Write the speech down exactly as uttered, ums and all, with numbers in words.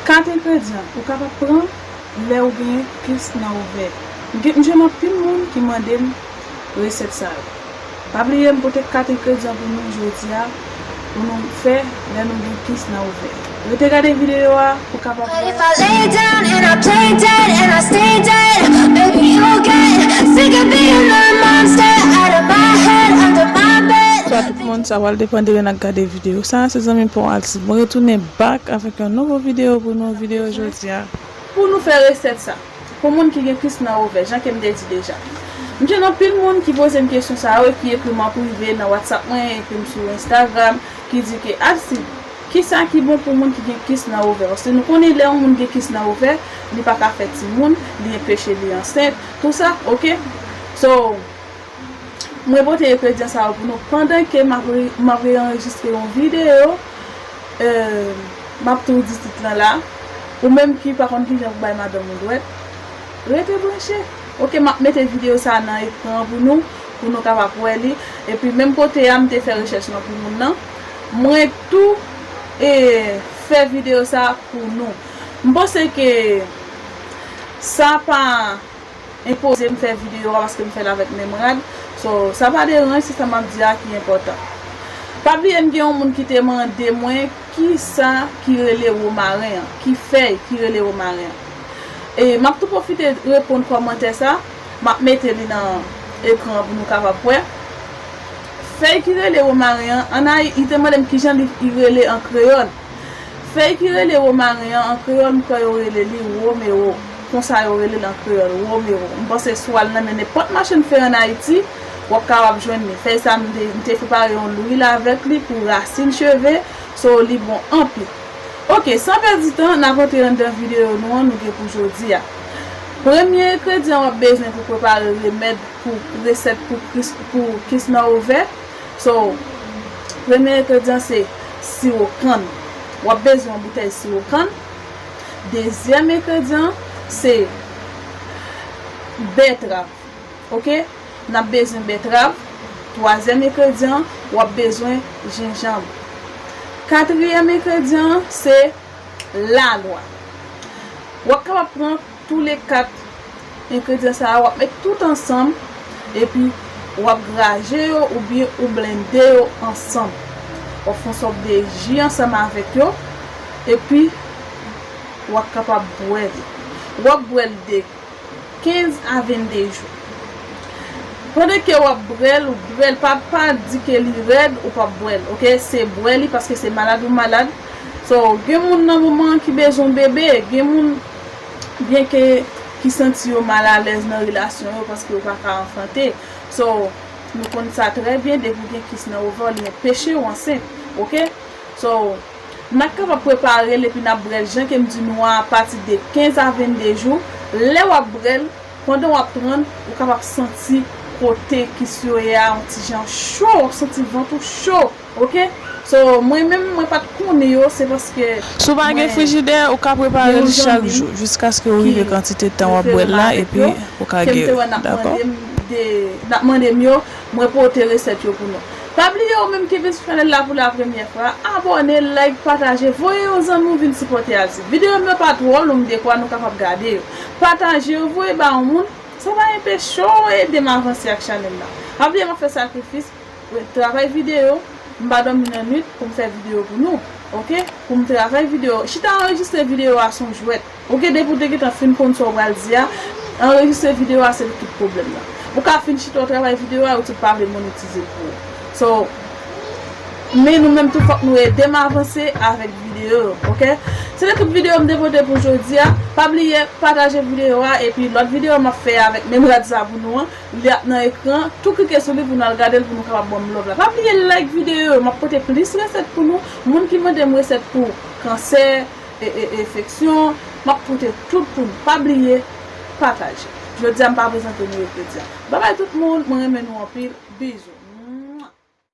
Kat engredyan ou kapab pran lè ou gen kis nan ovè. M gen, m jwenn anpil moun ki mande m resèt sa yo. Pa bliye m pote kat engredyan pou nou jodi a, pou nou fè lè nou gen kis nan ovè. Rete gade videyo a pou kapab wè. But if I lay down and I play dead and I stay dead, maybe you'll get sick of being the monster out of my head, under my bed. Bonswa tout moun, sa pral depann de lè n ap gade videyo sa. Se zanmi pa w Alcide. Mwen retounen back avèk yon nouvo videyo pou nou, videyo jodi a. Pou nou fè resèt sa, pou moun ki gen kis nan ovè, jan ke m te di deja. M jwenn anpil moun ki poze m kesyon sa yo, ki ekri m an prive nan WhatsApp mwen, ekri m sou Instagram, ki di ke, Alcide, kisa ki bon pou moun ki gen kis nan ovè? Paske nou konnen lè yon moun gen kis nan ovè, li pa ka fè timoun, li enpeche li ansent, tou sa, oke? So, mwen pote engredyan sa yo pou nou pandan ke m ap re-, m ap reanrejistre yon videyo. Euh, m ap tou di tit lan la. Ou menm ki pa konn kijan pou bay madanm ou dwèt, rete branche. Oke, m ap mete videyo sa nan ekran an pou nou, pou nou kapab wè li. Epi menm kote a, m te fè rechèch lan pou moun nan. Mwen tou, e, fè videyo sa pou nou. M panse ke sa pa enpoze m fè videyo a paske m fè l avèk menm rad. So, sa pa deranj, se sa m ap di a ki enpòtan. Pa bliye m gen yon moun ki te mande mwen kisa ki rele womaren an, ki fèy ki rele womaren an. E m ap tou pwofite reponn kòmantè sa, m ap mete li nan ekran an pou nou kapab wè. Fèy ki rele womaren an, an Ayi-, li te mande m kijan li, li rele an kreyòl. Fèy ki rele womaren an, an kreyòl, m kwè yo rele li womewo. Konsa yo rele l an kreyòl, womewo. M panse si w al nan men nenpòt machann fèy ann Ayiti, w ap kapab jwenn li. Fèy sa, m te, m te prepare yon lwil avèk li pou rasin cheve, so li bon anpil. Oke, san pèdi tan, n ap antre anndan videyo nou an nou gen pou jodi a. Premye engredyan w ap bezwen pou prepare remèd pou resèt pou kis, pou kis nan ovè. So, premye engredyan se siwo kann. W ap bezwen yon boutèy siwo kann. Dezyèm engredyan se bètrav. Oke? N ap bezwen bètrav. Twazyèm engredyan, w ap bezwen jenjanm. Katriyèm engredyan se lalwa. W ap kapab pran toulèkat engredyan sa yo, w ap met tout ansanm, epi w ap graje yo oubyen ou blende yo ansanm. W ap fè yon sòt de ji ansanm avèk yo, epi w ap kapab bwè li. W ap bwè l de kenz a vennde jou. Pandan ke w ap bwè l, ou bwè l, pa, pa di ke li rèd, ou p ap bwè l, oke? Se bwè li paske se malad ou malad. So, gen moun nan moman an ki bezwen yon bebe, gen moun, byenke, ki santi yo malalèz nan relasyon yo paske yo pa ka anfante. So, nou konn sa trè byen, depi w gen kis nan ovè w, li enpeche w ansent, oke? So, n ap kapab prepare l epi n ap bwè l jan ke m di nou an apati de kenz a vennde jou. Lè w ap bwè l, pandan w ap pran l, ou kapab santi kote kis yo ye a yon ti jan cho, w ap santi vant ou cho, oke? So, mwen menm, mwen pa t konnen yo, se paske... Si w pa gen frijidè, ou ka prepare l chak jou, jiskaske w rive kantite tan w ap bwè l la, epi ou ka geri. Dakò? N ap mande m yo, mwen pote resèt yo pou nou. Pa bliye ou menm ki vin sou chanèl la pou la premyè fwa, abòne, like, pataje, voye yon zanmi w vin sipòte Alcide. Videyo m yo pa twò long, dekwa nou kapab gade yo. Pataje yo, voye ba yon moun, sa va enpeche w ede m avanse ak chanèl la. Pa bliye m ap fè sakrifis, travay videyo, m pa dòmi nan nwit pou m fè videyo pou nou, oke? Pou m travay videyo, chita anrejistre videyo a se yon jwèt. Oke, depi w te gentan fin konn sa w pral di a, anrejistre videyo a se li tout pwoblèm nan. Ou ka fin chita w travay videyo a, YouTube pa vle monetize l pou ou. So, men nou menm tou fòk nou ede m avanse avèk videyo yo, oke? Se te tout videyo m te pote pou jodi a. Pa bliye pataje videyo a, epi lòt videyo m ap fè avèk menm rad sa pou nou an, li ap nan ekran, tou klike sou li pou nou al gade l, pou nou kapab ban m love la. Pa bliye like videyo yo, m ap pote plis resèt pou nou. Moun ki mande m resèt pou kansè, e, e, enfeksyon, m ap pote tout pou nou. Pa bliye pataje. Jodi a m pa prezante nou engredyan. Babay tout moun, mwen renmen nou anpil. Bizou.